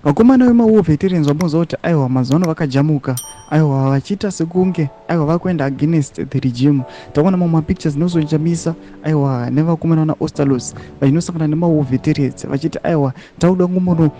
Vakomana vemawar veterans vamboziva kuti aiwa mazuva ano vakajamuka, aiwa vachiita sekunge aiwa vakuenda against the regime. Takuona mamwe mapictures Nelson Chamisa aiwa nevakomana vana Ostallos vachinosangana nemawar veterans vachiti aiwa takuda kungomono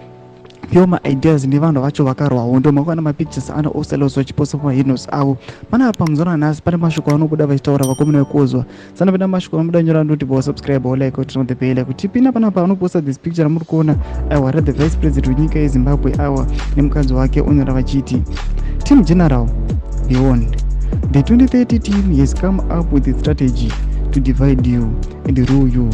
piwa maideas nevanhu vacho vakarwa hondo. Makaona mapictures ana Ostallos vachiposta pamahinos avo panapa. Muzuva ranhasi pane mashoko anobuda vachitaura vakomana vekuozwa sanapinda mashoko anobuda nyora ndoti bo subscribe or like or turn on the bell kuti tipinda panapa. Anoposta this picture ramuri kuona, aiwa, ra the vice president wenyika yeZimbabwe, aiwa, nemukadzi wake. Onyora vachiti, "Team General, beyond the 2030 team has come up with a strategy to divide you and rule you.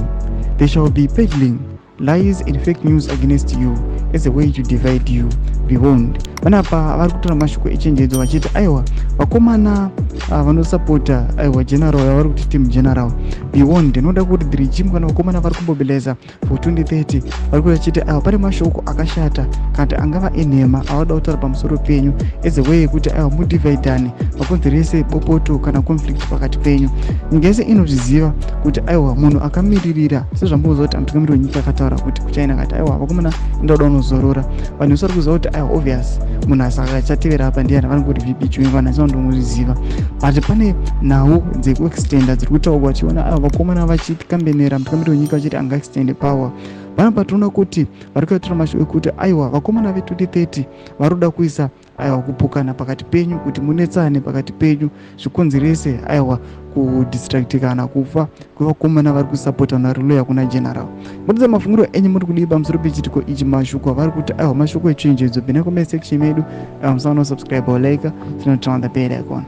They shall be peddling lies and fake news against you as a way to divide you. Be warned." Panapa vari kutora mashoko echenjedzo vachiti aiwa vakomana vanosapota aiwa general yavari kuti Team General, be warned. Inoda kuti the regime kana vakomana vari kumobiliza for 2030 vari kuti vachiti aiwa pane mashoko akashata kana angava enhema avada kutaura pamusoro penyu as a way yekuti aiwa mudivhaidhane, vakonzerese bopoto kana conflict pakati penyu. Nyika yese inozviziva kuti aiwa munhu akamiririra, sezvamboziva kuti mutungamiri wenyika akataura kuti kuChina kati aiwa vakomana indoda unozorora. Vanhu vese vari kuziva kuti aiwa obvious munhu asaka achatevera apa ndiani, vanongoti VP Chiwenga. Vanhu asi vandomuzviziva, but pane nhau dzekuextenda dziri kutaurwa, vachiona aiwa vakomana vachikambenera mutungamiri wenyika vachiti angaextende power. Panapa tinoona kuti vari kuyatora mashoko ekuti aiwa vakomana ve2030 vari kuda kuisa aiwa kupokana pakati penyu kuti munetsane pakati penyu, zvikonzerese aiwa kudistractikana kufa kwevakomana vari kusapota naruloya kuna general. Mutidza mafungiro enyu, muri kudii pamusoro pechitiko ichi? Mashoko avari kuti aiwa mashoko echenjedzo. Pinda comment section medu, musaona subscribe or like, tinoturn on the bell icon.